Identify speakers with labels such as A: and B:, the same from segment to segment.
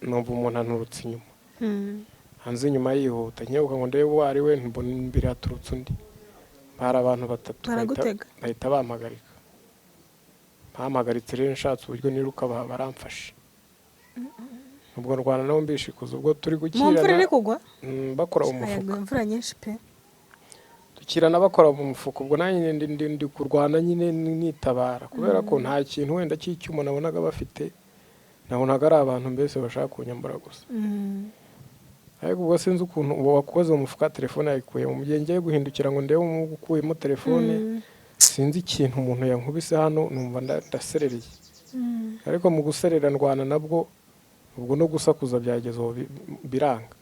A: Numva umuntu anturutse inyuma, hanze inyuma yihuta. Nkebuka ngo ndebe uwo ari we, mbona imbere haturutse undi. Bari abantu batatu,
B: Baragutega?
A: Bahita bampagarika. Bampagaritse rero, nshatse uburyo niruka, baramfashe. Ubwo ndwana nabo mbishikuza, ubwo turi
B: Mu mvura iri
A: gukirana
B: kugwa?
A: Bakora mu mufuka.
B: Yaguye imvura nyinshi pe.
A: Dukirana bakora mu mufuka. Ubwo nanjye ndi kurwana nyine nitabara, kubera ko nta kintu wenda cy'icyuma nabonaga bafite. Nabonaga ari abantu mbese bashaka kunyambura gusa. Ariko ubwo sinzi ukuntu uwo wakoze mu mufuka telefone yayikuyemo. Mu gihe ngiye guhindukira ngo ndebe ukuyemo telefone, sinzi ikintu umuntu yankubise hano, numva ndaserereye. Ariko mu guserera ndwana nabwo, ubwo no gusakuza byageze aho biranga.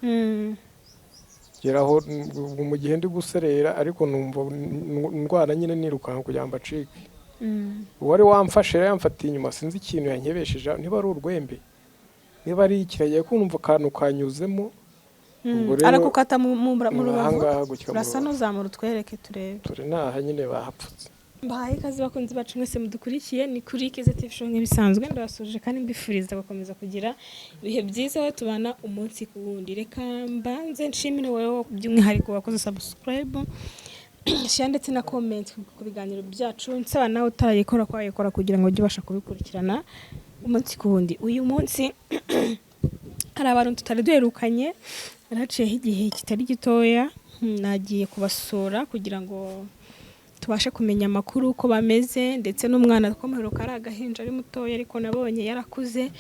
A: Geraho ubwo mu gihe ndi guserera, ariko numva ndwana nyine nirukanka kugira ngo mbacike. Uwari wamfashe rero yamfatiye inyuma, sinzi ikintu yankebesheje, niba ari urwembe, niba ari ikiragiye, ko numva akantu kanyuzemo. Ubwo rero
B: Arakukata mu rubavu?
A: Ahangaha gutya mu
B: Urasa
A: rubavu.
B: n'uzamura utwereke turebe.
A: Turi naha nyine bahapfutse.
B: Mbahaye ikaze, bakunzi bacu mwese mudukurikiye. Ni kuri Keza TV Show nk'ibisanzwe. Ndabasuje kandi mbifuriza gukomeza kugira ibihe byiza aho tubana umunsi ku wundi. Reka mbanze nshimire wowe by'umwihariko wakoze subscribe, share ndetse na comment ku biganiro byacu. Nsaba nawe utarayikora ko wayikora kugira ngo ujye ubasha kubikurikirana umunsi ku wundi. Uyu munsi hari abantu tutari duherukanye, haciyeho igihe kitari gitoya. Nagiye kubasura kugira ngo tubashe kumenya amakuru uko bameze, ndetse n'umwana twamuheruka ari agahinja, ari mutoya, ariko nabonye yarakuze.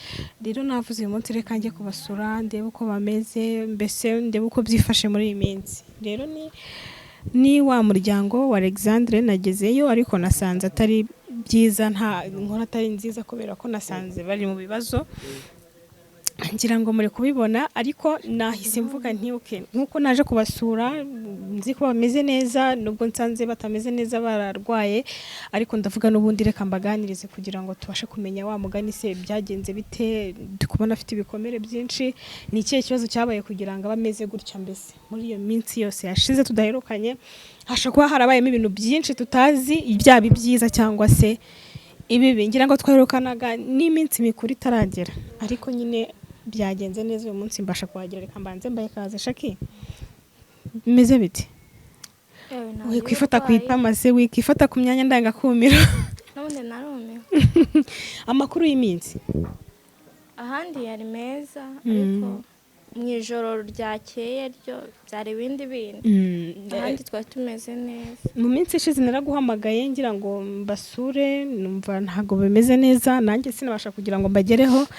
B: Rero navuze uyu munsi reka njye kubasura, ndebe uko bameze, mbese ndebe uko byifashe muri iyi minsi. Rero ni wa muryango wa Alexandre. Nagezeyo ariko nasanze atari byiza, nta inkuru atari nziza, kubera ko nasanze bari mu bibazo. Ngira ngo muri kubibona. Ariko nahise mvuga nti: "Okay, nkuko naje kubasura nzi ko bameze neza, nubwo nsanze batameze neza, bararwaye, ariko ndavuga n'ubundi reka mbaganirize kugira ngo tubashe kumenya wa mugani se byagenze bite. Ndi kubona afite ibikomere byinshi. Ni ikihe kibazo cyabaye kugira ngo abe ameze gutya? Mbese muri iyo minsi yose yashize tudaherukanye, hashobora kuba harabayemo ibintu byinshi tutazi, byaba ibyiza cyangwa se ibibi. Ngira ngo twaherukanaga n'iminsi mikuru itaragera, ariko nyine byagenze neza, uyu munsi mbasha kuhagera. Reka mbanze mbaye ikaze. Shaki, bimeze bite?"
C: Yewe, ntabwo
B: Wikwifata ku
C: urwaye.
B: itama se, wikifata ku myanya ndangakumiro.
C: N'ubundi narumiwe.
B: Amakuru y'iminsi?
C: Ahandi yari meza, ariko mu ijoro ryakeye ryo byari ibindi bindi. Ahandi twari tumeze neza.
B: Mu minsi ishize naraguhamagaye ngira ngo mbasure, numva ntabwo bimeze neza, nanjye sinabasha kugira ngo mbagereho.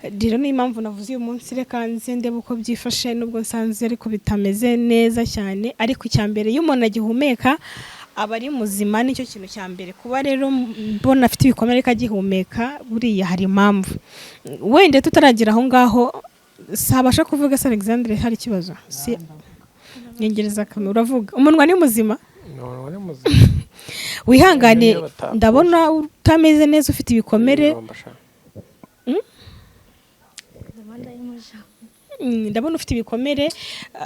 B: Rero niyo mpamvu navuze uyu munsi reka nze ndebe uko byifashe, nubwo nsanze ariko bitameze neza cyane. Ariko icya mbere, iyo umuntu agihumeka aba ari muzima, nicyo kintu cya mbere. Kuba rero mbona afite ibikomere ariko agihumeka, buriya hari impamvu. Wenda tutaragera aho ngaho, sabasha kuvuga se? Alexandre, hari ikibazo? Si nyegereza kamera. Uravuga? Umunwa ni muzima?
A: Umuntu wari muzima.
B: Wihangane.
A: Niyo batapfuye.
B: Ndabona utameze neza, ufite ibikomere.
A: Biromba sha.
C: Ndabona ndayimuja.
B: Ndabona ufite ibikomere,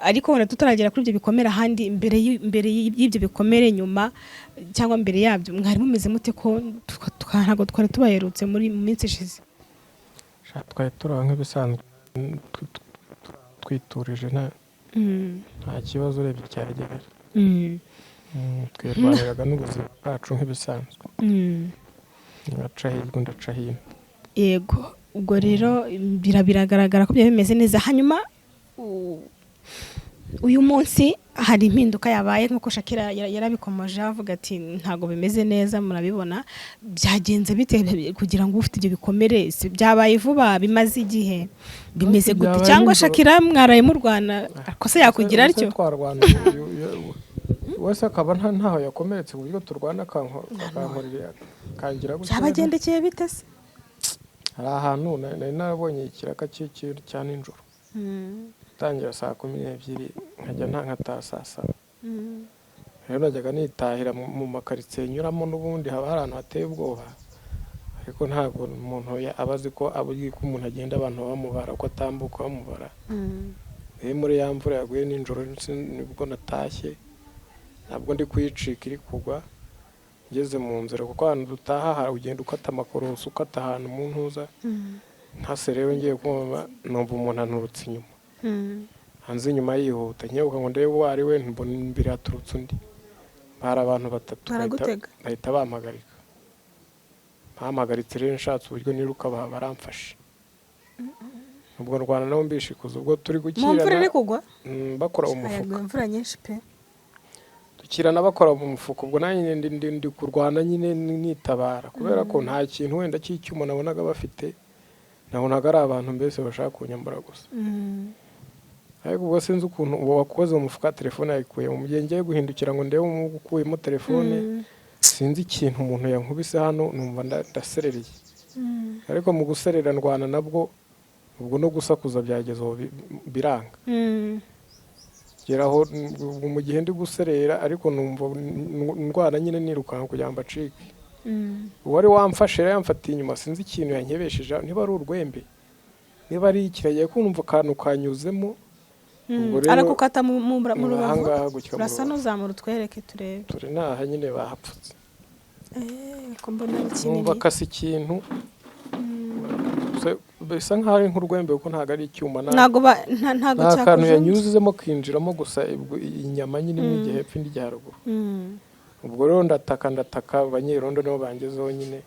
B: ariko wenda tutaragera kuri ibyo bikomere, ahandi mbere y'ibyo bikomere, nyuma cyangwa mbere yabyo, mwari mumeze mute, ko ntabwo twari tubaherutse muri mu minsi ishize?
A: Sha, twari turi aho nk'ibisanzwe, twiturije, nta kibazo urebye cyari gihari. Twirwaniraga n'ubuzima bwacu nk'ibisanzwe. Ngaca hirya, undi aca hino.
B: Yego, ubwo rero biragaragara ko byari bimeze neza. Hanyuma uyu munsi hari impinduka yabaye, nk'uko Shakira yarabikomoje avuga ati ntabwo bimeze neza, murabibona. Byagenze bite kugira ngo ufite ibyo bikomere? Si byabaye vuba, bimaze igihe, bimeze gute?
A: Byabaye
B: Cyangwa
A: nijoro.
B: Shakira mwaraye murwana, kosa yakugira
A: Ese
B: atyo?
A: Twarwana, wese akaba ntaho yakomeretse ku buryo turwana akankorera akangira gutya.
B: Byabagendekeye bite se?
A: Hari ahantu nari narabonye ikiraka cya nijoro, gutangira saa 12 nkajya nta nkataha saa 7. Rero najyaga nitahira mu makaritsiye nyuramo, n'ubundi haba hari ahantu hateye ubwoba, ariko ntabwo umuntu aba azi ko aba azi ko umuntu agenda abantu bamubara, uko atambuka bamubara. Rero muri ya mvura yaguye nijoro nibwo natashye, ntabwo ndi kuyicika iri kugwa. Ngeze mu nzira, kuko ahantu dutaha hari ugenda ukata amakorosi, ukata ahantu mu ntuza. Ntase rero ngiye kumva numva umuntu anturutse inyuma, hanze inyuma yihuta, nkebuka ngo ndebe uwo ari we, mbona imbere haturutse undi, bari abantu batatu.
B: Baragutega?
A: Bahita bampagarika. Bampagaritse rero nshatse uburyo niruka, baramfashe. Ubwo ndwana nabo mbishikuza, ubwo turi
B: Mu mvura iri
A: gukirana
B: kugwa?
A: Bakora mu mufuka.
B: Hayaguye imvura nyinshi pe.
A: Dukirana bakora mu mufuka. Ubwo nanjye ndi kurwana nyine nitabara, kubera ko nta kintu wenda cy'icyuma nabonaga bafite, nabonaga ari abantu mbese bashaka kunyambura gusa. Ariko ubwo sinzi ukuntu uwo wakoze mu mufuka telefone yayikuyemo. Mu gihe ngiye guhindukira ngo ndebe umwuga ukuyemo telefone, sinzi ikintu umuntu yankubise hano, numva ndaserereye. Ariko mu guserera ndwana nabwo, ubwo no gusakuza byageze aho biranga. Geraho mu gihe ndi guserera, ariko numva ndwana nyine nirukanka kugira ngo mbacike. Uwari wamfashe rero yamfatiye inyuma, sinzi ikintu yankebesheje, niba ari urwembe, niba ari ikiragiye, ko numva akantu kanyuzemo. Ubwo rero
B: Arakukata mu rubavu?
A: Ahangaha gutya mu
B: Urasa
A: rubavu.
B: n'uzamura utwereke turebe.
A: Turi naha nyine bahapfutse.
B: Ko mbona ari kinini.
A: Numva akase ikintu. Bisa nkaho ari nk'urwembe kuko ntabwo ari icyuma
B: Ntabwo ntabwo
A: nta kantu
B: cyakujumbye.
A: yanyuzemo kinjiramo gusa, ubwo inyama nyine imwe ijya hepfo indi ijya haruguru. Ubwo rero ndataka, ndataka, abanyerondo nibo bangezeho nyine,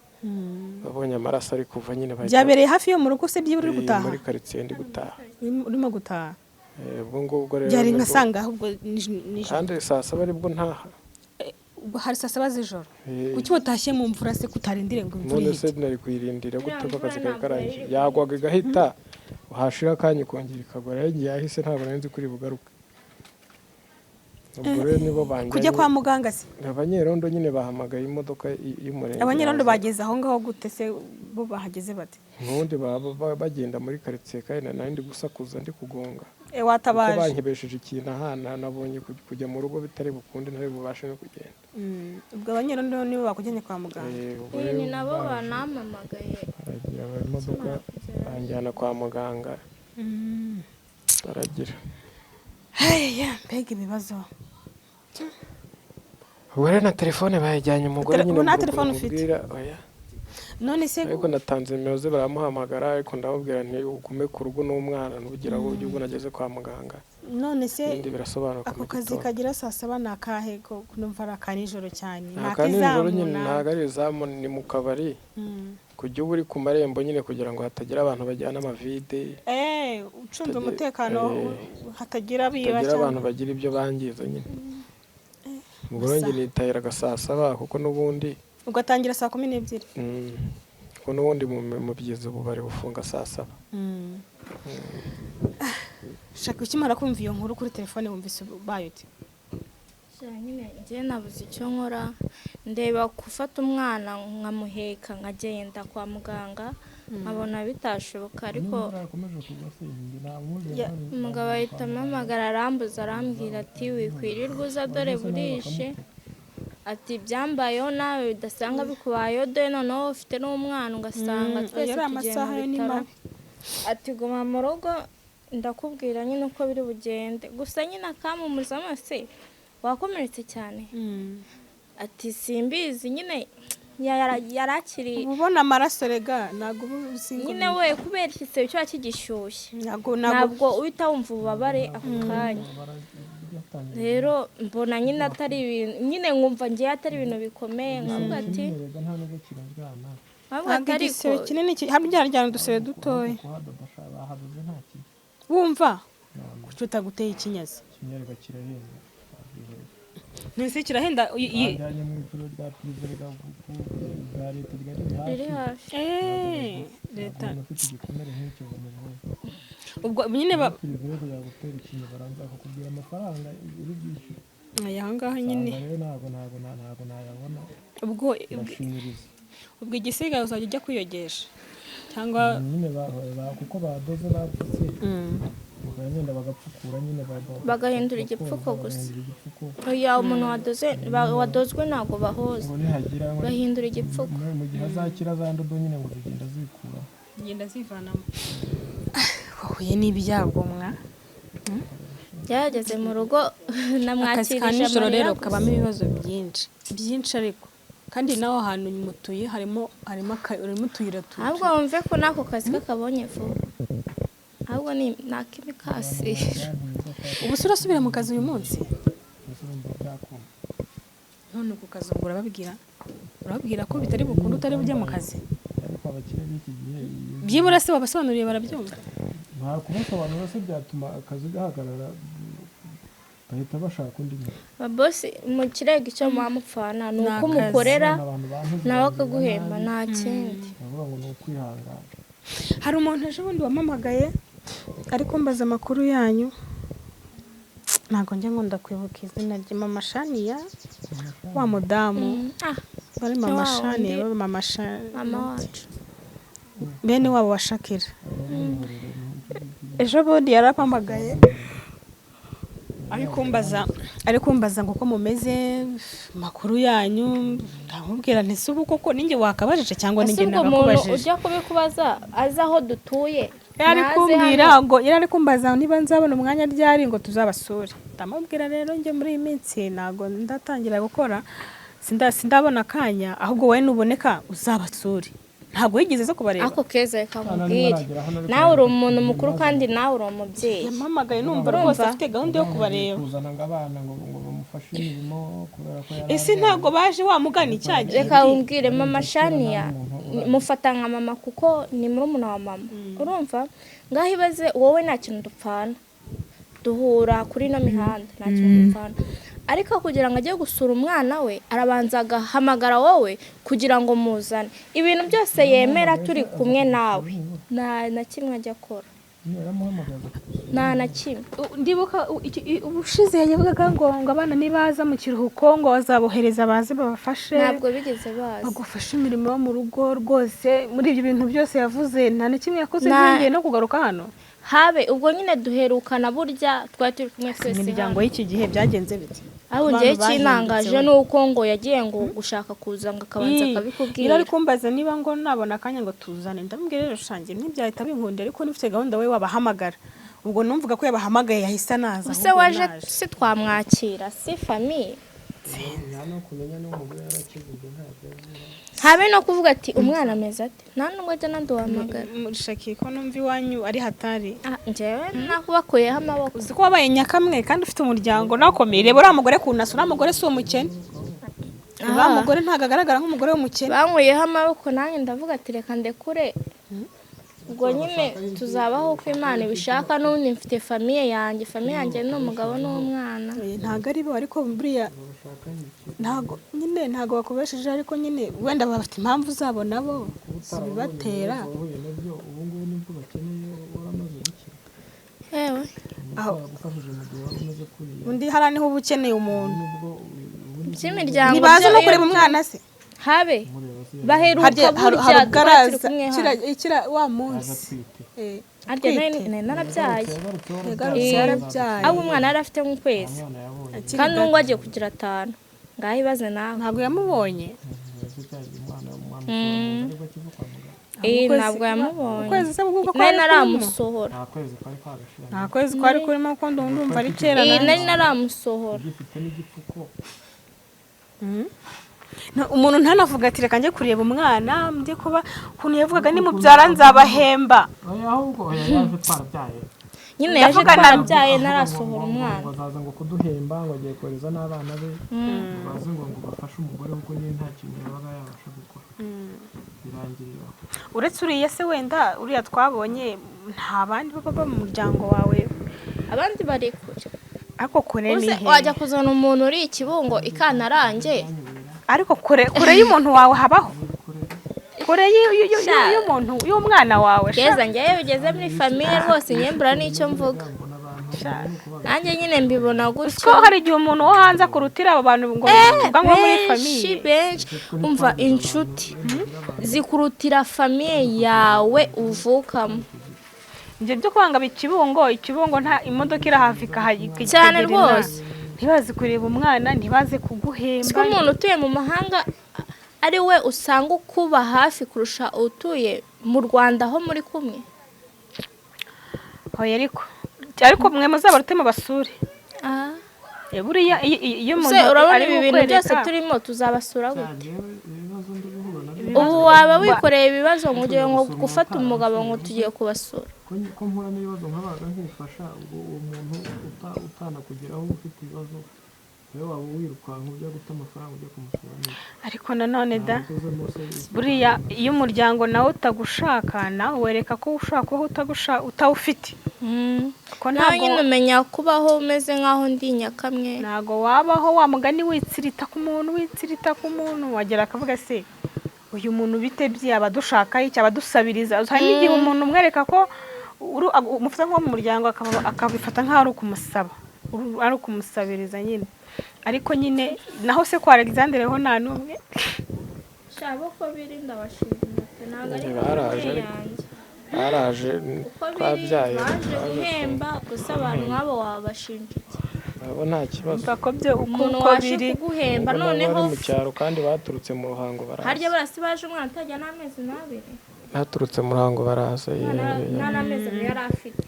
A: babonye amaraso ari kuva nyine bahita.
B: Byabereye hafi yo mu rugo se byibura uri gutaha?
A: Muri karitsiye ndi gutaha.
B: Urimo gutaha?
A: Ubwo ngubwo rero
B: Byari nka sanga ahubwo nijoro?
A: Kandi saa saba aribwo ntaha.
B: Ubwo hari saa saba z'ijoro?
A: Eh.
B: Kuki watashye mu mvura se, kutarindire ngo imvura
A: None se
B: ihite?
A: nari kuyirindira gute ko akazi kari
C: Mvura ntabwo
A: karangiye?
C: yari.
A: Yagwaga igahita, hashira akanya ikongera ikagwa. Rero igihe yahise ntabwo nari nzi kuri bugaruke. Ubwo rero nibo banjyanye.
B: Kujya kwa muganga se?
A: Abanyerondo nyine bahamagaye imodoka y'umurenge
B: Abanyerondo
A: iraza.
B: bageze aho ngaho gute se? Bo bahageze bate?
A: Ubundi baba bagenda muri karitsiye, kandi nari ndi gusakuza, ndi kugonga
B: Eh,
A: kuko
B: watabaje?
A: bankebesheje ikintu ahana, nabonye kujya mu rugo bitari bukunde, ntari bubashe no kugenda.
B: Ubwo abanyerondo nibo bakujyanye kwa muganga?
A: Ubwo
C: Iyi
A: rero
C: ni nabo
A: baje,
C: banampamagaye.
A: baragira imodoka banjyana kwa muganga, baragira.
B: Heya, mbega ibibazo!
A: Ubwo rero na telefone bayijyanye, umugore nyine
B: Ubu nta
A: mbura
B: telefone
A: ukuntu
B: ufite?
A: mubwira, oya.
B: None se
A: Ariko natanze nimero ze, baramuhamagara, ariko ndamubwira nti ugume ku rugo n'umwana, ntugire aho ujya, ubwo nageze kwa muganga
B: None se
A: ibindi birasobanuka
B: ako
A: mu
B: kazi
A: gitondo.
B: kagira saa saba ni akahe, ko numva ari aka nijoro cyane? Ni
A: Aka nijoro
B: ak'izamu?
A: nyine, ntabwo ari izamu, ni mu kabari, kujya uba uri ku marembo nyine kugira ngo hatagira abantu bajyana amavide.
B: Ucunze umutekano, hatagira abiba
A: hatagira abantu
B: cyangwa
A: bagira ibyo bangiza nyine. Ubwo rero njye nitahiraga saa saba kuko n'ubundi
B: Ugatangira saa 12?
A: Kuko n'ubundi mu byiza ubu bari bufunga saa saba.
B: Shaka, ukimara kumva iyo nkuru kuri telefone wumvise ubaye ute?
C: Sha, nyine njye nabuze icyo nkora, ndeba gufata umwana nkamuheka nkagenda kwa muganga, nkabona bitashoboka, ariko umugabo ahita ampamagara, arambuza, arambwira ati wikwirirwa uza, dore burije, ati byambayeho nawe bidasanga bikubayeho, dore noneho ufite n'umwana, ugasanga twese
B: Ayo ari
C: tugiye
B: amasaha
C: mu
B: yo ni
C: bitaro,
B: mabi.
C: ati guma mu rugo, ndakubwira nyine uko biri bugende. Gusa nyine akampumuriza, se wakomeretse cyane? Ati simbizi nyine, yari akiri
B: Uba ubona amaraso rega, ntabwo uba uzi ngo
C: Nyine we kubera igisebe kiba kigishyushye,
B: Ntabwo
C: ntabwo uhita wumva ububabare ako kanya. Rero mbona nyine atari ibintu, nyine nkumva ngewe atari ibintu bikomeye, nkavuga ati nkavuga ati
B: Ntabwo
C: ariko
B: igisebe kinini harya haryana udusebe dutoya. Wumva kuki utaguteye ikinyazi?
A: Ikinyarwa kirahenze.
B: None kirahenda
A: Bajyanye mu ivuriro rya privé rya leta riri
C: Riri
A: hafi.
C: hafi.
B: Leta.
A: Umuntu ufite igikomere nk'icyo ngo muvure
B: Ubwo nyine ba
A: privé rero, kugira ngo utere ikintu baranza bakakubwira amafaranga uri bwishyure.
B: Aya ngaha nyine.
A: Usanga rero ntabwo nayabona.
B: Ubwo
A: Ndashinyiriza.
B: Ubwo igisigaye uzajya ujya kwiyogesha cyangwa
A: Nyine kuko badoze bapfutse, bakagenda bagapfukura nyine
C: Bagahindura
A: bakoza,
C: igipfuko gusa.
A: Bagahindura igipfuko.
C: Oya, umuntu wadoze wadozwe ntabwo bahoza.
A: Ngo nihagira ngo
C: Bahindura igipfuko.
A: mu gihe azakira za ndodo nyine ngo zigenda zikura.
B: Zigenda zivanamo. Wahuye n'ibyago mwa.
C: Byageze mu rugo
B: Akazi ka
C: namwakirije
B: nijoro
C: amarira
B: rero
C: gusa.
B: kabamo ibibazo byinshi byinshi, ariko Kandi naho hantu mutuye harimo utuyira
C: Ahubwo wumve ko n'ako kazi kakabonye vuba, ahubwo ni ak'imikasiro.
B: Ubu se urasubira mu kazi uyu munsi?
A: Mbese urumva byakunda?
B: None ku kazi ubwo urababwira ko bitari bukunde, utari bujye mu kazi?
A: Ariko abakire b'iki gihe iyo
B: Byibura se wabasobanuriye, barabyumva?
A: Nta kubasobanura se byatuma akazi gahagarara, bahita bashaka undi muntu.
C: Babosi mu kirego, icyo muba mupfana ni
B: Ni
C: uko
B: akazi.
C: umukorera
A: Abantu bantuze
C: nawe
A: bambwira
C: akaguhemba,
A: nabi,
C: nta kindi.
A: Bavuga ngo ni ukwihangana.
B: Hari umuntu ejo bundi wampamagaye ariko mbaza amakuru yanyu. Ntabwo njya nkunda kwibuka izina rye. Mama Shaniya, wa mudamu.
C: Ah.
B: Bari mama
C: Wa
B: Shaniya.
C: wundi.
B: Baba mama Shaniya.
C: Mama wacu.
B: Bene wabo wa Shakira. Ejo bundi yarampamagaye ari kumbaza ngo uko mumeze, amakuru yanyu. Ndamubwira nti: "Se ubu koko ninjye wakabajije cyangwa
C: Ese
B: ninjye
C: ubwo umuntu
B: nagakubajije?"
C: ujya kubikubaza azi aho dutuye?
B: Yari
C: Ntaze
B: kumbwira
C: hano.
B: ngo yari ari kumbaza niba nzabona umwanya ryari ngo tuzabasure. Ndamubwira rero njye muri iyi minsi ntabwo ndatangira gukora, sindabona akanya, ahubwo wowe nuboneka uzabasure. Ntabwo yigeze zo kubareba.
C: Ako keza, reka
A: Hano
C: nkubwire,
A: ntaragera hano, ariko
C: nawe uri umuntu mukuru kandi nawe uri umubyeyi.
B: Yampamagaye numva
C: Urumva?
B: rwose afite gahunda yo kubareba.
A: Kuzana ngo abana ngo bamufashe imirimo kubera ko yari
B: Ese ntabwo baje wa mugani cya gihe?
C: Reka wumvire, mama Shaniya mufata nka mama kuko ni murumuna wa mama, urumva? Ngaho ibaze wowe, nta kintu dupfana, duhura kuri ino mihanda, nta kintu dupfana, ariko kugira ngo ajye gusura umwana we arabanza agahamagara wowe kugira ngo muzane ibintu byose yemera turi kumwe nawe. Nta na kimwe ajya akora.
A: Yaramuhamagaza.
C: Nta na kimwe.
B: Ndibuka ubushize yavugaga ngo abana nibaza mu kiruhuko ngo bazabohereza baze babafashe.
C: Ntabwo bigeze baza.
B: Bagufashe imirimo yo mu rugo. Rwose muri ibyo bintu byose yavuze nta na kimwe yakoze. Byongeye no kugaruka hano.
C: Habe ubwo nyine duherukana, burya twari turi kumwe twese
B: Imiryango
C: hano.
B: y'iki gihe byagenze bite?
C: Aho
B: Abantu
C: ngewe ikintangaje
B: bahindutse
C: ni uko ngo yagiye ngo gushaka kuza ngo akabanza
B: Ii,
C: akabikubwira.
B: Yari ari kumbaza niba ngo nabona akanya ngo tuzane. Ndamubwira rero shange ntibyahita binkundira, ariko nifite gahunda we wabahamagara. Ubwo numvuga ko yabahamagaye yahise anaza.
C: Ese
B: Ahubwo
C: waje
B: naje.
C: si twamwakira, si famille?
A: Nta no kumenya n'umugore yarakivuze, ntabyo azi.
C: Habe no kuvuga ati umwana ameze ate, nta nubwo ajya anaduhamagara.
B: Shaki, ko numva iwanyu ari hatari?
C: Ah, njyewe nakubakuyeho amaboko.
B: Uzi ko wabaye nyakamwe kandi ufite umuryango nakomeye? Reba uriya mugore kunasa, uriya mugore si umukene, uriya
C: Ah.
B: mugore ntabwo agaragara nk'umugore w'umukene.
C: Bankuyeho amaboko, nanjye ndavuga ati reka ndekure. Ubwo nyine tuzabaho uko Imana ibishaka. N'ubundi mfite famille yanjye, famille yanjye ni umugabo n'umwana.
B: Ntabwo ari bo, ariko buriya ntabwo nyine ntabwo bakubesheje, ariko nyine wenda bafite impamvu zabo nabo zibibatera.
A: Wahuye nabyo, ubu ngubu nibwo bakeneye waramaze gukira.
C: Yewe.
B: Aho.
A: Bagufashije mu gihe wari umeze kuriya.
B: Undi hariya niho uba ukeneye umuntu.
A: Nubwo ubundi
C: By'imiryango
B: Ntibaza
C: byo
B: no
C: iyo
B: kureba umwana se?
C: Habe.
A: Mureba se?
C: Baheruka
B: Harya
C: burya
B: hari ubwo
C: twari turi
B: araza
C: kumwe
B: kira
C: hano.
B: kira wa
A: Yaje
B: munsi.
A: atwite.
C: Harya
B: Atwite.
C: nari narabyaye.
A: Yagarutse
B: Yagarutse
C: Eh.
B: yarabyaye.
C: Ahubwo umwana yari afite nk'ukwezi.
A: Umwana yabonye.
B: Akiri
C: Kandi
B: gato.
C: ubu agiye kugira 5, ngaho ibaze nawe.
B: Ntabwo yamubonye.
A: Ese cyagiye umwana aribwo akiva kwa muganga?
C: Ntabwo yamubonye.
B: Ukwezi se kuko
C: Nari
B: kwari kurimo?
C: naramusohora.
A: Nta kwezi kwari kwagashira.
B: Nta kwezi kwari kurimo, ko ndumva ari kera.
C: Nari
B: Nanjye.
C: naramusohora.
A: Gifite n'igipfuko.
B: Umuntu ntanavuga ati reka njye kureba umwana, njye kuba ukuntu yavugaga nimubyara nzabahemba.
A: Oya, ahubwo oya, yaje twarabyaye.
C: Nyine yaje
B: Ndavuga
C: twarabyaye,
A: Avuga ngo-
C: narasohora
A: ngo-
C: umwana.
A: ngo azaza ngo kuduhemba, ngo agiye kohereza n'abana be ngo baze ngo bafashe umugore kuko nyine nta kintu yabaga yabasha gukora. Birangirira aho.
B: Uretse uriya se, wenda uriya twabonye, nta bandi baba mu muryango wawe?
C: Abandi bari kure.
B: Ariko kure ni
C: Uze
B: he?
C: wajya kuzana umuntu uri ikibungo ikantarange?
B: Ariko kure, kure y'umuntu wawe habaho kure y'umuntu y'umwana wawe sha.
C: Keza, njyewe bigeze muri famille rwose nyembura n'icyo mvuga.
B: Sha.
C: Nanjye nyine mbibona gutyo.
B: Ko hari igihe umuntu wo hanze akurutira abo bantu ngo bavuga ngo muri
C: Benshi
B: famille.
C: benshi, umva, inshuti zikurutira famille yawe uvukamo.
B: Ibyo byo kwanga ikibungo, ikibungo nta imodoka irahava ikahagera.
C: Cyane rwose.
B: Ntibazi kureba umwana, ntibaze kuguhemba.
C: Siko umuntu utuye mu mahanga ari we usanga ukuba hafi kurusha utuye mu Rwanda aho muri kumwe.
B: Oya, ariko mwe muzabarute mubasure.
C: Ah.
B: Buriya iyo umuntu
C: Se urabona
B: ari
C: ibi bintu byose
B: kukwereka-
C: turimo, tuzabasura gute?
A: Njyewe
B: Ibibazo
C: Ubu waba wikoreye ibibazo ngo ugiye ngo gufata umugabo ngo tugiye kubasura.
A: Ko mpura n'ibibazo nkabaga nkifasha, ubwo uwo muntu utanakugeraho ufite ibibazo, wowe waba wirukanka ujya guta amafaranga ujya kumusura neza.
B: Ariko nanone da,
A: Ntabwo uzemo se-
B: buriya iyo umuryango nawe utagushaka, nawe wereka ko ushobora kubaho utawufite, ko
C: Nawe
B: ntabwo
C: nyine umenya kubaho umeze nk'aho ndi nyakamwe.
B: Ntabwo wabaho wa mugani witsirita ku muntu, witsirita ku muntu, wagera akavuga: "Se uyu muntu bite bye? Aba adushaka iki? Aba adusabiriza?" Hari n'igihe umuntu umwereka ko umufata nko mu muryango, akabifata nk'aho ari ukumusaba, ari ukumusabiriza nyine. Ariko nyine naho se kwa Alexandre ho nta n'umwe?
C: Shaba uko biri, ndabashimira pe, ntabwo ari
A: Baraje
C: kamere
A: ariko.
C: yanjye.
A: Baraje.
C: Uko biri,
A: Twabyaye,
C: baje
A: baje.
C: guhemba gusa. Abantu nk'abo wabashinja iki?
A: Nabo nta kibazo.
B: Umva ko byo uko
C: Umuntu
B: uko
C: waje
B: biri.
C: kuguhemba
A: Ubwo nabo
C: noneho
A: bari mu cyaro kandi baturutse mu Ruhango
C: harya
A: baraza.
C: barasi baje umwana utajya n'amezi 2.
A: Baturutse mu Ruhango baraza.
C: Nta n'amezi 2 yari afite.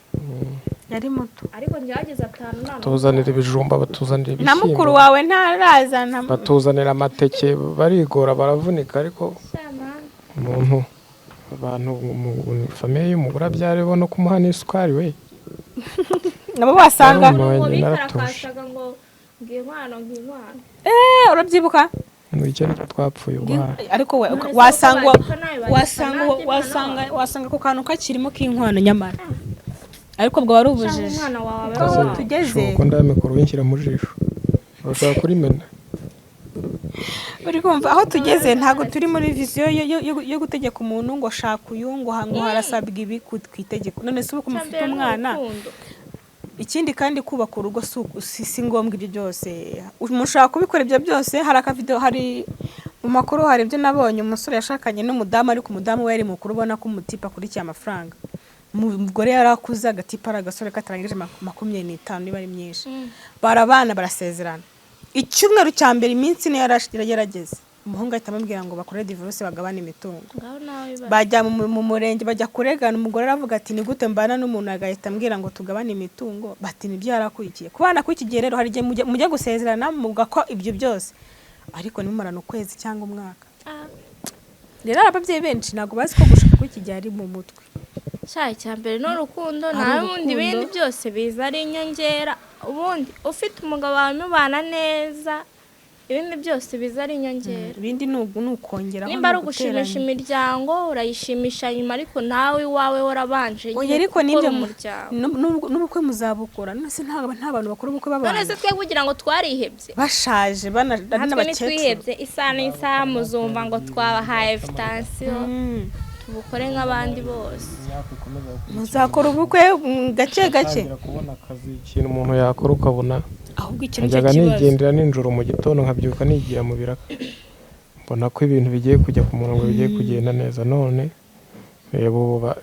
B: Yari muto.
C: Ariko njye hageze 5 nta
A: Batuzanira ibijumba, batuzanira
B: Na mukuru
A: ibishyimbo,
B: wawe ntaraza
A: batuzanira amateke, barigora baravunika, ariko
C: Shamani.
A: umuntu, abantu mu famille y'umugore abyaribo no kumuha n'isukari we.
B: Nabo wasanga
A: Barumva
C: Ngo
A: wanjye naratuje.
C: bikarakashaga ngo inkwano, ngo inkwano.
B: Eh, urabyibuka?
A: Ngo icyo nicyo twapfuye ubwo hari.
B: Ariko we
C: None se
B: wasanga
C: uko bandika nawe bandika,
B: wasanga
C: nanjye
B: wasanga
C: nta
B: wasanga ako kantu kakirimo k'inkwano nyamara, ariko ubwo wari
C: Cyangwa
B: ubujiji.
C: umwana wawe
B: Aho
C: aba
A: Kaze,
B: tugeze.
A: ushobora ko ndamikoro winshyira mu jisho, urashobora kurimena.
B: Uri kumva aho tugeze, ntabwo turi muri vision yo gutegeka umuntu ngo shaka uyu, ngo harasabwa ibi ku itegeko. None se ubu ko mufite
C: Icya mbere ni
B: umwana?
C: urukundo.
B: Ikindi kandi, kubaka urugo si ngombwa ibyo byose. Mushaka kubikora ibyo byose. Hari akavideo, hari mu makuru, hari ibyo nabonye: umusore yashakanye n'umudamu, ariko umudamu we yari mukuru, ubona ko umutipe akurikiye amafaranga. Umugore yari akuze, agatipe ari agasore katarangije 25 niba ari myinshi. Barabana, barasezerana. Icyumweru cya mbere, iminsi 4 yarageze, umuhungu ahita amubwira ngo bakore divorce, bagabane imitungo.
C: Ngaho nawe bibaze.
B: Bajya mu murenge, bajya kuregana. Umugore aravuga ati: "Ni gute mbana n'umuntu agahita ambwira ngo tugabane imitungo?" Bati: "Nibyo yarakurikiye." Kubana kuri iki gihe rero, hari igihe mujya gusezerana mugakwa ibyo byose, ariko ntimumarane ukwezi cyangwa umwaka.
C: Ah,
B: Rero ababyeyi benshi ntabwo bazi ko gushaka kuri iki gihe ari mu mutwe.
C: Sha, icya mbere ni urukundo.
B: Ari
C: Nta bundi,
B: urukundo.
C: Ibindi byose biza ari inyongera. Ubundi ufite umugabo wawe mubana neza, ibindi byose biza ari inyongera.
B: Ibindi ni ukongeraho,
C: Nimba ari
B: ni
C: ugushimisha
B: uguteranya.
C: imiryango, urayishimisha nyuma, ariko nawe iwawe warabanje
B: Oya,
C: nyine
B: ariko
C: gukora
B: n'ibyo
C: umuryango.
B: n'ubukwe muzabukora. None se nta bantu bakora ubukwe
C: None
B: babana
C: se twe kugira ngo twarihebye?
B: Bashaje ari
C: Natwe
B: n'abakecuru.
C: ntitwihebye. Isaha n'isaha muzumva ngo twabahaye invitation, tubukore nk'abandi bose.
A: Imyaka ikomeza gukurikirana.
B: Muzakora ubukwe gake gake.
A: Utangira kubona akazi, ikintu umuntu yakora ukabona
B: Ahubwo icyo nicyo
A: nkajyaga
B: kibazo.
A: nigendera nijoro, mu gitondo nkabyuka nigira mu biraka, mbona ko ibintu bigiye kujya ku murongo, bigiye kugenda neza. None reba ubu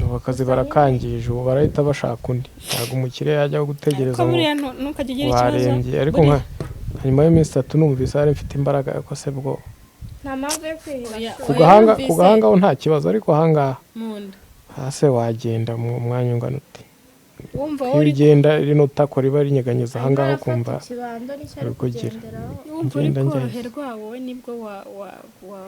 A: ubu akazi barakangije, ubu barahita bashaka undi. Ntabwo umukire yajya gutegereza
B: Ko
A: ngo
B: buriya ntukajye ugira ikibazo.
A: warembye. Ariko nka nyuma y'iminsi 3 numvise hari mfite imbaraga, ariko se bwo
C: Nta mpamvu yo kwiheba.
B: Oya,
A: ku
B: oya,
A: gahanga
B: numvise
A: ku gahanga ho nta kibazo, ariko ahangaha
B: mu nda.
A: Hasi wagenda mu mwanya ungana ute?
B: Wumva
A: Iyo
B: wowe uri
A: ugenda rino tako riba rinyeganyeza ahangaha, ukumva
C: Ikibando nicyo ari
A: uri kugira.
C: kugenderaho.
B: Wumva uri
A: Ngenda njyayo.
B: koroherwa wowe, nibwo wa wa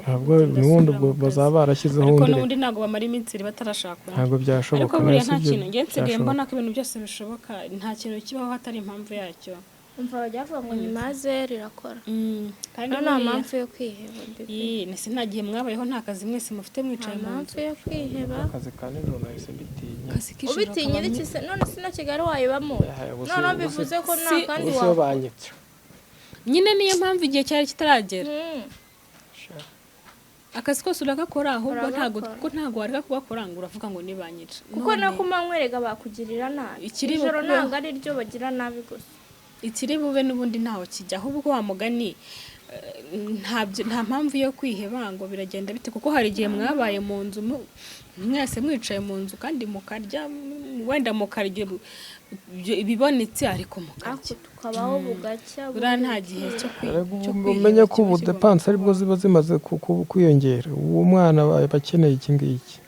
A: Ntabwo n'ubundi ubwo bazaba barashyizeho
B: Ariko
A: undi.
B: n'ubundi ntabwo bamara iminsi 2 batarashaka undi.
A: Ntabwo byashoboka.
B: Ariko buriya
A: None
B: nta
A: se ibyo
B: kintu, njye nsigaye
A: byashoboka?
B: mbona ko ibintu byose bishoboka, nta kintu kibaho hatari impamvu yacyo.
C: Umva, bajya bavuga ngo nyuma ya zeru irakora.
B: Kandi
C: Hano nta
B: buriya
C: mpamvu yo kwiheba bebe.
B: Ii, nese nta gihe mwabayeho nta kazi mwese mufite,
C: Nta
B: mwicaye mu
C: mpamvu
B: nzu?
C: yo kwiheba.
A: Akazi ka nijoro nahise mbitinya.
B: Akazi k'ijoro
C: Ubitinyira
B: kabamo
C: iki se? None si na Kigali wayibamo?
A: Yahaye,
C: Noneho bivuze ko nta kandi
A: ubu se
C: wa
A: banyitse.
B: Nyine niyo mpamvu igihe cyari kitaragera. Akazi kose uragakora, ahubwo ntabwo
C: Uragakora.
B: kuko ntabwo wareka kugakora ngo uravuga ngo nibanyica.
C: Kuko no ku manywa erega bakugirira nabi.
B: Ikiri
C: Ijoro ntabwo ari ryo bagira nabi gusa.
B: Ikiri bube n'ubundi ntaho kijya. Ahubwo wa mugani, nta mpamvu yo kwiheba ngo biragenda bite, kuko hari igihe mwabaye mu nzu mwese mwicaye mu nzu kandi mukarya, wenda mukarya ibibonetse, ariko mukarya.
C: Ariko tukabaho bugacya.
B: Buriya nta gihe cyo kwiheba
A: Umenye ko
B: kiba
A: ubu
B: kigomba
A: dépenses aribwo
B: kubaho.
A: ziba zimaze kwiyongera. Uwo mwana aba akeneye iki ngiki.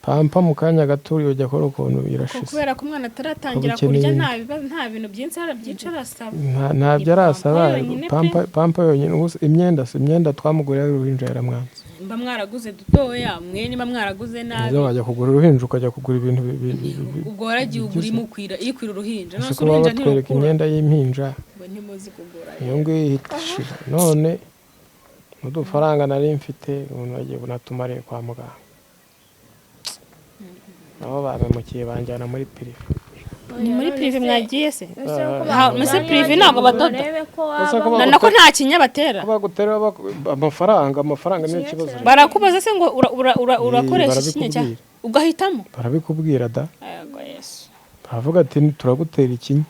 A: Pampa mu kanya gato ujya akora ukuntu irashize.
B: Kubera ko umwana ataratangira
A: Uba ukeneye
B: kurya,
A: indi.
B: nta bintu byinshi byinshi arasaba.
A: Ntabyo arasaba.
B: Pampa yonyine pe.
A: Pampa yonyine. Ubu se imyenda, si imyenda twamuguriye uruhinja yaramwanze.
B: Mba mwaraguze dutoya mwe, niba mwaraguze nabi.
A: Nizo wajya kugura uruhinja, ukajya kugura ibintu
B: Ubwo waragiye ugura imukwira, ikwira uruhinja.
A: Ese
B: None
A: ko baba
B: uruhinja
A: batwereka
B: ntirukura.
A: imyenda y'impinja?
B: Ngo ntimuzi kugura.
A: Iyo ngiyo ihita ishira. None n'udufaranga nari mfite ubu nagiye bunatumariye kwa muganga, nabo bamemukiye banjyana muri privé.
B: Ni muri privé mwagiye se?
C: Ha,
B: Mbese privé ntabwo badoda?
C: Urebe ko
A: Ese ko
C: waba
B: Na nako nta kinya batera.
A: Ko bagutera amafaranga, amafaranga niyo kibazo rero.
B: Barakubaza se ngo urakoresha ikinya cya
A: Barabikubwira.
B: Ugahitamo?
A: Barabikubwira da.
B: Yego Yesu.
A: Baravuga ati turagutera ikinya,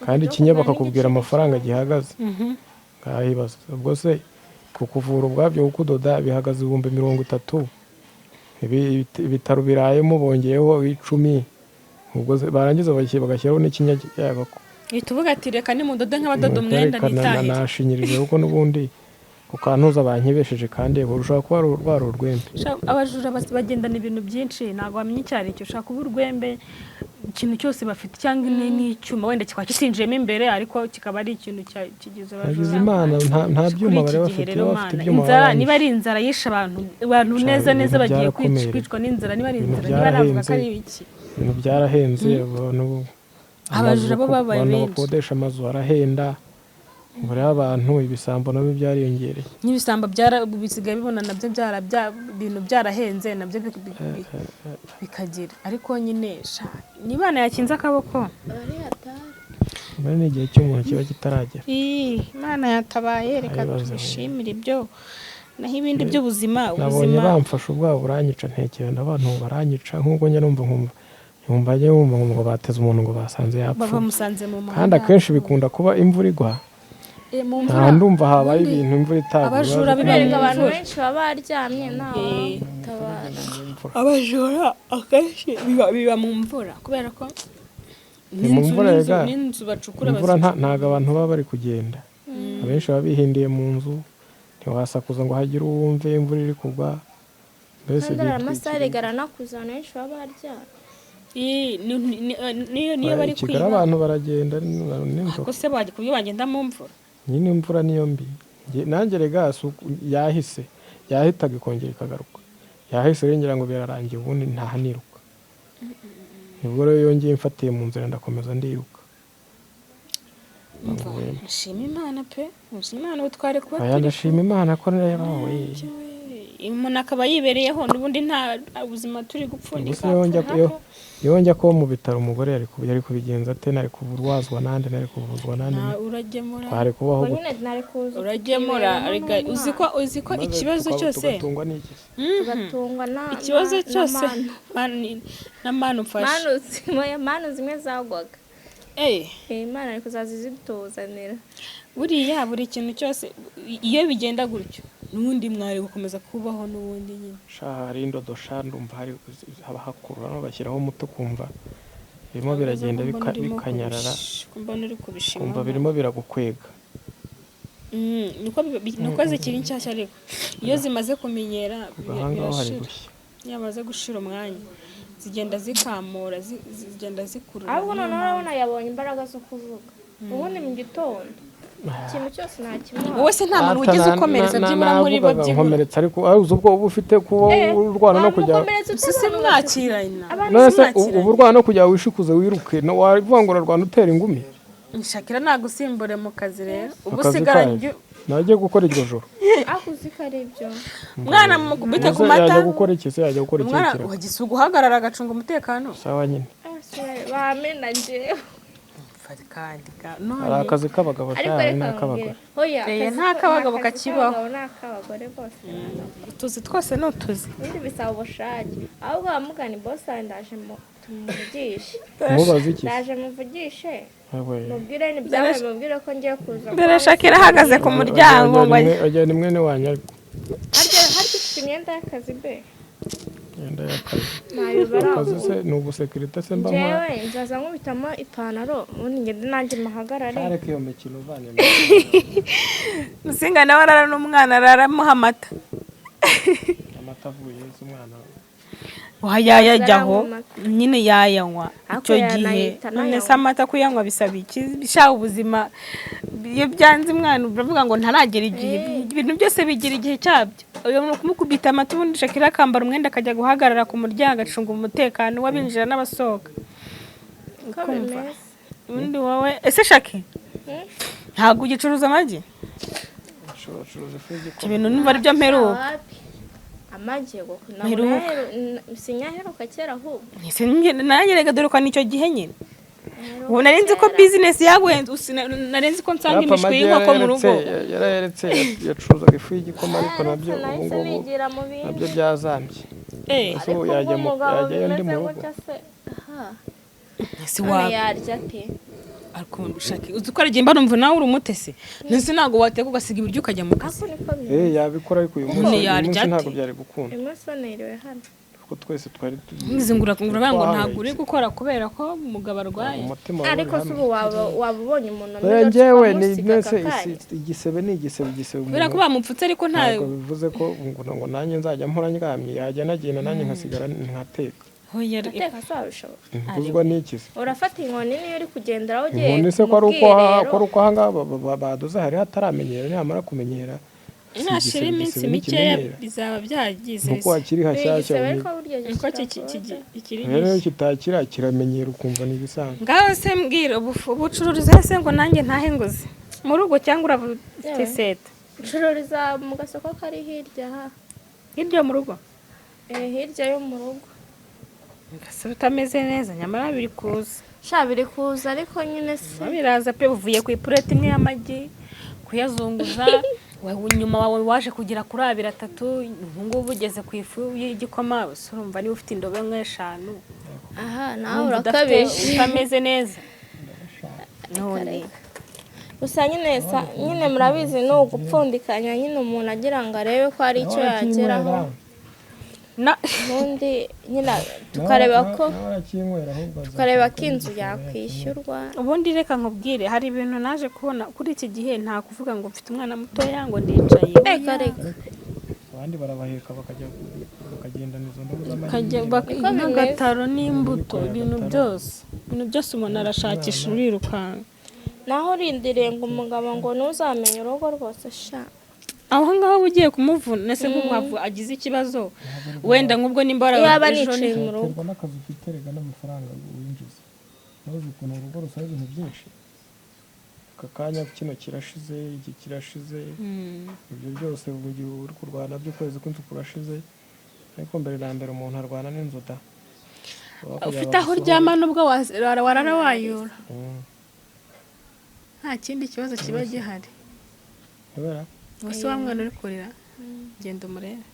A: kandi ikinya bakakubwira amafaranga gihagaze. Ngahibaza ubwo se kukuvura ubwabyo, kukudoda bihagaze 30,000. Ibitaro birayemo bongeyeho 10, ubwo se barangiza bagashyiraho n'ikinya yabo.
B: Uhita uvuga ati reka nimudode nk'abadoda umwenda nitahire.
A: Nashinyirije kuko n'ubundi ku kantuza bankebesheje, kandi ushobora kuba rwari urwembe.
B: Abajura bagendana ibintu byinshi, ntabwo wamenya icyo ari cyo. Ushobora kuba urwembe, ikintu cyose bafite, cyangwa n'icyuma wenda kikaba kitinjiyemo imbere, ariko kikaba ari ikintu kigize
A: Nagize
B: abajura.
A: Imana nta byuma
B: Kuri
A: bari
B: iki gihe
A: bafite.
B: rero,
A: Iyo bafite
B: Mana,
A: ibyuma
B: inzara
A: barangije.
B: niba ari inzara yishe abantu
A: Sha,
B: neza neza
A: ibintu
B: bagiye
A: byarakomeye.
B: kwicwa n'inzara, niba ari
A: Ibintu
B: inzara, niba navuga ko ari
A: byarahenze.
B: ibiki.
A: Ibintu byarahenze, abantu
B: Abajura bo
A: amazu
B: babaye
A: abantu
B: benshi.
A: bakodesha amazu arahenda. Ubu rero abantu, ibisambo nabyo byariyongereye.
B: N'ibisambo bisigaye bibona nabyo ibintu byarahenze, nabyo bikagira. Ariko nyine sha, ni Imana yakinze akaboko.
A: Muri ni igihe cy'umuntu kiba kitaragera.
B: Ii, Imana yatabaye, reka
A: Ayibaze.
B: tubishimire ibyo, naho ibindi by'ubuzima,
A: Nabonye
B: ubuzima
A: bamfashe ubwabo buranyica, ntekera abantu baranyica nk'uko njya numva, nkumva njya numva ngo bateze umuntu, ngo basanze
B: bava
A: yapfuye.
B: Musanze mu muhanda.
A: Kandi akenshi bikunda kuba imvura igwa.
B: Mu
A: Nta
B: mvura.
A: ndumva habaye
B: Ubundi
A: ibintu imvura itaguye.
B: abajura biba
C: Bereka
B: mu
C: abantu
B: mvura.
C: benshi baba baryamye, ntawe tabara.
B: Abajura akenshi biba mu mvura kubera ko
A: Ni mu
B: n'inzu
A: mvura rega.
B: n'inzu bacukura
A: Imvura ntago abantu baba bari kugenda, abenshi baba bihindiye mu nzu, ntiwasakuza ngo hagire uwumve imvura iri kugwa mbese.
C: Kandi hari
A: Bitwikiriye.
C: amasaha erega aranakuza, abantu benshi baba baryamye.
B: Ii, niyo bari
A: I Kigali
B: kwiba.
A: Abantu baragenda nijoro.
B: Ko se bajya kubyo bagenda mu mvura?
A: Nyine imvura niyo mbi. Nanjye rega si yahise yahitaga ikongera ikagaruka, yahise rero ngira ngo birarangiye, ubundi ntahaniruka, nibwo rero yongeye imfatiye mu nzira, ndakomeza ndiruka.
B: Umva, nshima Imana pe, nshima Imana, ubu twari kuba
A: Aya
B: turi
A: ndashima Imana ko narabawe.
B: Umuntu akaba yibereyeho n'ubundi nta buzima turi gupfundika.
A: Ubuse iyo njya kuba mu bitaro, umugore yari kubigenza ate? Nari kuvurwazwa nande? Nari kuvuzwa nande?
B: Uragemura.
A: Twari kubaho
C: Ubwo
A: gute?
C: nyine nari kuza
B: Uragemura.
C: tukiberamo
B: Erega uzi ko uzi ko
A: Maze
B: ikibazo cyose
A: tugatungwa n'iki se?
C: Tugatungwa na
B: Ikibazo
C: na
B: cyose
C: manu.
B: Na manu mfashe.
C: Manu zimwe zagwaga. Imana ari kuzaza izituzanira.
B: Buriya buri kintu cyose iyo bigenda gutyo, n'ubundi mwari gukomeza kubaho n'ubundi nyine.
A: Sha, hari indodo sha, ndumva hari haba hakurura no bashyiraho umuti, ukumva birimo biragenda bikanyarara.
B: Mbona uri kubishima.
A: Kumva birimo biragukwega.
B: Niko zikiri nshyashya, ariko iyo zimaze kumenyera
A: Ubwo aha ngaho hari
B: birashira.
A: gushya.
B: Iyo amaze gushira umwanya zigenda zikamura, zigenda zikurura.
C: Ahubwo
B: Niyo
C: noneho
B: mpamvu.
C: urabona yabonye imbaraga zo kuvuga, ubundi mu gitondo ikintu cyose ntakimuha.
B: Wowe se nta muntu wigeze ukomeretsa byibura muri bo,
A: Navugaga
B: byibura?
A: nkomeretsa, ariko uzi ubwo uba ufite kuba urwana no kujya
C: wamukomeretsa ute?
B: Si mwakirana?
C: Abantu
A: None se
B: mwakiranye.
A: uba urwana no kujya wishikuze wiruke, no wavuga ngo urarwana utera ingumi.
B: Nshakira nagusimbure mu kazi rero ubu
A: Akazi
B: usigaranye.
A: kayo najye gukora iryo joro.
C: Ariko uzi ko ari ibyo.
B: Umwana mukubite ku
A: Ese
B: mata.
A: yajya gukora iki se? Yajya gukora iki?
B: Umwana
A: Kiraka.
B: wagize uguhagarara agacunga umutekano.
A: Sawa nyine.
C: Ah, sorry, bamena njyewe.
B: Kandi
A: Hari
B: none
A: akazi k'abagabo
C: Ariko
A: cyane
C: reka
A: n'ak'abagore.
C: nkubwire, hoya,
B: Eh,
C: akazi
B: nta k'abagabo
C: akazi
B: kakibaho.
C: k'abagabo n'ak'abagore bose.
B: Utuzi twose ni utuzi.
C: Ubundi bisaba ubushake, ahubwo wamugana boss wawe, ndaje tumuvugishe.
A: Mubaze iki se?
C: Ndaje muvugishe.
A: Yewe.
C: Mubwire n'ibyabaye, mubwire ko ngiye kuza.
B: Mbere Shakira ahagaze ku muryango ngo
A: Ajya ni mwene wanyu ariko.
C: Harya ufite imyenda y'akazi be?
A: Imyenda y'akazi.
C: Ntayo
A: Akazi
C: baraguha.
A: se ni ubusekirite se mba nkora?
C: Njyewe nzaza nkubitamo ipantaro, ubundi ngende nanjye muhagarare.
A: Ariko iyo mikino uvanye
B: Musinga nawe arara n'umwana, araramuha amata.
A: Amata avuye se umwana?
B: Yayajyaho.
C: Azaranywa amata.
B: Nyine yayanywa
C: Ariko
B: icyo gihe.
C: yanahita
B: None
C: anayanywa.
B: se amata kuyanywa bisaba iki? Sha, ubuzima iyo byanze umwana uravuga ngo ntaragera igihe. Ibintu byose bigira igihe cyabyo. Uyu muntu kumukubita amata, ubundi Shakira akambara umwenda akajya guhagarara ku muryango acunga umutekano w'abinjira n'abasohoka.
C: Uko
B: Kumva.
C: bimeze.
B: Ubundi wowe ese Shaki, ntabwo ugicuruza amagi?
A: Acuruza ifu y'igikoma.
B: Ibyo bintu numva aribyo mperuka.
C: Wapi? Amagi yego.
B: Mperuka.
C: Sinyaheruka kera ahubwo.
B: Ese nanjye reka dore ko nicyo gihe nyine
C: Mperuka
B: ubu nari nzi ko
C: kera.
B: Bizinesi yaguhenze, nari nzi ko nsanga
A: Yarapfa
B: imishwi
A: amagi.
B: y'inkoko mu rugo.
A: Yarayaretse, yacuruzaga ifu y'igikoma, ariko nabyo ubu
C: Nahise
A: ngubu
C: nigira mu bindi.
A: nabyo byazambye. Ese ubu
C: Ariko
A: yajya
C: ubwo umugabo
A: yajyayo ndi
C: bimeze
A: mu rugo?
C: gutya se, aha
B: Ese
C: none
B: waba
C: yarya ate?
B: Ariko ushaka uzi ko aragiye mba numva nawe uri umutesi, ndetse ntabwo wateka ugasiga ibiryo ukajya mu kazi.
C: Ako niko bimeze.
A: Yabikora, ariko uyu munsi,
B: None
A: uyu
B: yarya
A: munsi
B: ate?
A: ntabwo byari gukunda,
C: Uyu munsi niriwe hano.
A: kuko twese twari
B: Ngize ngo uravuga ngo ntabwo uri
A: twahangayitse.
B: gukora kubera ko umugabo arwaye.
A: Umutima wari
C: Ariko
A: uri
C: se
A: hamwe.
C: ubu waba ubonye umuntu
A: Eh,
C: ameze
A: njyewe ni
C: ukamusiga
A: mbese
C: aka kanya?
A: Igisebe ni igisebe, igisebe
B: Kubera ko
A: umuntu
B: bamupfutse, ariko nta
A: ntabwo bivuze ko ngo nanjye nzajya mpora ndyamye, yajya anagenda nanjye nkasigara nkateka.
B: Oya,
C: Ateka se wabishobora?
A: Ntuzwa n'iki se?
C: Urafata inkoni niyo uri kugenderaho ugiye
A: Inkoni se
C: mu
A: ko ari uko
C: bwiherero.
A: Ko ari uko ahangaha badoze hari hataramenyera, nihamara kumenyera si
B: Nashira
A: igisebe,
B: iminsi
A: igisebe
B: mikeya
A: ntikimenyera.
B: bizaba byagize.
A: Nuko hakiri hashyashya.
C: Igisebe ariko burya
B: Niko
C: gishira vuba.
B: kikiri
A: Rero iyo
B: gishya.
A: kitakira kiramenyera ukumva ni ibisanzwe.
B: Ngaho se mbwira, ubucururiza se ngo nanjye ntahe nguze mu rugo, cyangwa uravuga
C: Yewe.
B: seta?
C: Ncururiza mu gasoko kari hirya ha.
B: Hirya mu rugo?
C: Eh, hirya yo mu rugo.
B: Gasa utameze neza, nyamara biri kuza.
C: Sha, biri kuza, ariko nyine se
B: Biraza pe. Uvuye ku ipureti imwe y'amagi kuyazunguza, nyuma wawe waje kugera kuri abiri, atatu, ubu ngubu ugeze ku ifu y'igikoma. Ese urumva niba ufite indobo nk'eshanu,
C: aha nawe
B: urumva
C: urakabije.
B: Utameze neza none.
C: Gusa nyine nyine murabizi ni ugupfundikanya nyine, umuntu agira ngo arebe ko hari icyo yageraho,
B: Na
C: ubundi nyine tukareba ko
A: Nawe arakinywera ahubwo
C: tukareba ko inzu yakwishyurwa.
B: Ubundi reka nkubwire, hari ibintu naje kubona kuri iki gihe: nta kuvuga ngo mfite umwana mutoya ngo ndicaye.
C: Reka reka.
A: Abandi barabaheka bakajya bakagendana izo ndobo z'amagi.
B: Ukajya
C: Niko bimeze.
B: N'agataro n'imbuto, ibintu
A: Agataro.
B: byose, ibintu byose umuntu arashakisha, urirukanka.
C: Naho urindiriye ngo umugabo ngo ntuzamenye urugo rwose sha.
B: Aho ngaho uba ugiye kumuvuna. Ese nk'ubu agize ikibazo wenda nk'ubwo nimba
C: Yaba
B: ejo
C: nicaye mu rugo.
A: Biterwa n'akazi ufite rega n'amafaranga winjiza. Nawe uzi ukuntu urugo rusaba ibintu byinshi, aka kanya kino kirashize, iki kirashize, ibyo byose mu gihe uri kurwana by'ukwezi kw'inzu kurashize. Ariko mbere na mbere umuntu arwana n'inzu da. Baba kugira
B: Ufite aho
A: bagusohore.
B: uryama nubwo warara wayura, nta kindi kibazo kiba gihari.
A: Kubera
B: Ubuse wa mwana uri kurira, genda umurebe,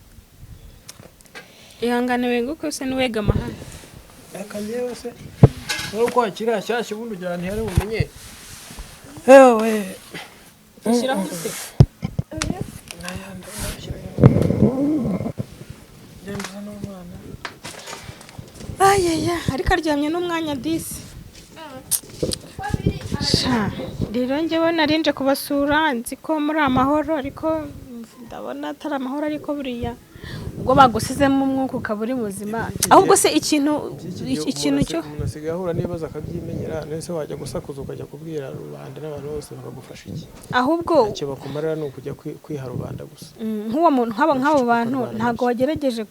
B: ihangane weguke use n'uwegama hano.
A: Reka njyewe se wowe uko hakiri hashyashya, ubundi ugira ntihari bumenye yewe.
B: Ushyiraho umusego.
A: Genda n'umwana.
B: Ayaya, ariko aryamye n'umwanya disi. Sha, rero njyewe narinje kubasura nzi ko muri amahoro, ariko ndabona atari amahoro. Ariko buriya ubwo bagusizemo umwuka ukaba uri muzima, ahubwo se ikintu ikintu cyo
A: Umuntu asigaye ahura n'ibibazo akabyimenyera. Nese wajya gusakuza ukajya kubwira rubanda n'abantu bose bakagufasha iki?
B: Ahubwo
A: Ntacyo bakumarira, ni ukujya kwiha rubanda gusa.
B: Nk'uwo muntu, nk'abo bantu,
A: Ukarwana
B: ntabwo
A: nabyo.
B: wagerageje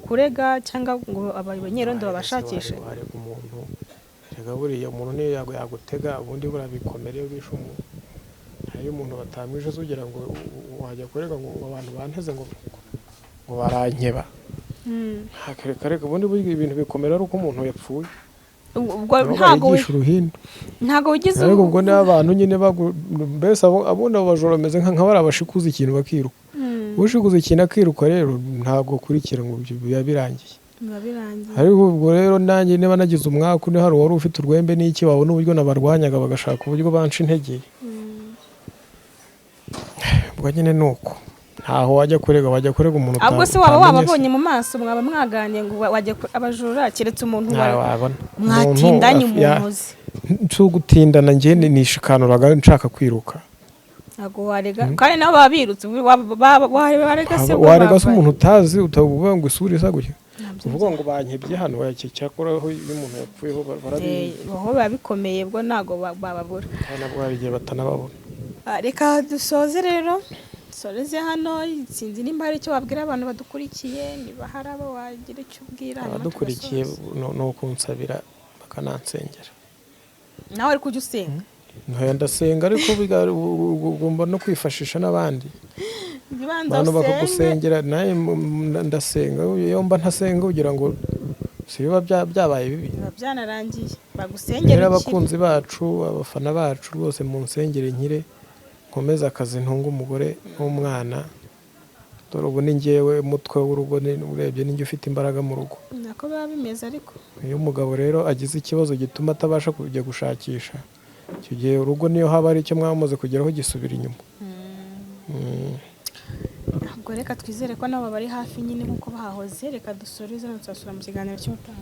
B: kurega cyangwa ngo abanyerondo babashakishe?
A: Warega umuntu? Rega buriya umuntu niyo yagutega, ubundi buriya bikomere iyo bishe umuntu. Hariyo umuntu batamwishe se ugira ngo wajya kurega ngo abantu banteze ngo barankeba? Reka reka, ubundi burya ibintu bikomera ari uko umuntu yapfuye.
B: Ubwo
A: Nabo
B: ntabwo
A: bahigisha uruhindu.
B: Ntabwo wigize
A: Ariko ubwo niba abantu nyine mbese abundi abo bajura bameze nka bariya bashikuza ikintu bakiruka. Ushikuza ikintu akiruka rero ntabwo akurikira ngo ibyo biba birangiye.
B: Biba birangiye.
A: Ariko ubwo rero nanjye niba nagize umwaku, niba hari uwari ufite urwembe n'iki, babona uburyo nabarwanyaga bagashaka uburyo banca intege. Ubwo nyine ni uko ntaho wajya kurega, wajya kurega umuntu
B: Ahubwo se waba
A: utamenye se?
B: Wababonye mu maso, mwaba mwaganiye ngo wajya abajura, keretse umuntu
A: Ntawe wabona.
B: mwatindanye,
A: Umuntu
B: umuntu uzi.
A: Si ugutindana, njye nishikanuraga nshaka kwiruka.
B: Ntabwo warega kandi nabo baba birutse. Warega se bwo
A: Warega se
B: bavaye?
A: umuntu utazi, utavuga ngo isura isa gutya.
B: Nabyo
A: Kuvuga ngo bankebye hano, oya, cyakora aho iyo umuntu yapfuyeho barabizi.
B: Aho biba bikomeye bwo ntabwo bababura.
A: Kandi nabwo hari igihe batanababona.
B: Reka dusoze rero, dusoreze hano. Sinzi nimba hari icyo wabwira abantu badukurikiye, niba hari abo wagira icyo ubwira, hanyuma
A: Abadukurikiye,
B: tugasoza.
A: ni ukunsabira bakanansengera.
B: Nawe ariko ujya usenga?
A: Ntoya, ndasenga, ariko ugomba no kwifashisha n'abandi.
B: Jya ubanza
A: Abantu
B: usenge.
A: bakagusengera. Nawe ndasenga. Iyo mba ntasenga, ugira ngo si biba byabaye bibi?
B: Biba byanarangiye. Bagusengera
A: Rero
B: ukire.
A: abakunzi bacu, abafana bacu, rwose mu nsengere nkire, nkomeze akazi, ntunge umugore n'umwana. Dore ubu ni njyewe umutwe w'urugo, urebye ninjye ufite imbaraga mu rugo.
B: Nako biba bimeze ariko.
A: Iyo umugabo rero agize ikibazo gituma atabasha kujya gushakisha, icyo gihe urugo, niyo haba hari icyo mwamaze kugeraho, gisubira inyuma.
B: Ubwo reka twizere ko nabo bari hafi nyine nk'uko bahahoze. Reka dusoreze hano, tuzasubira mu kiganiro cy'ubutaha.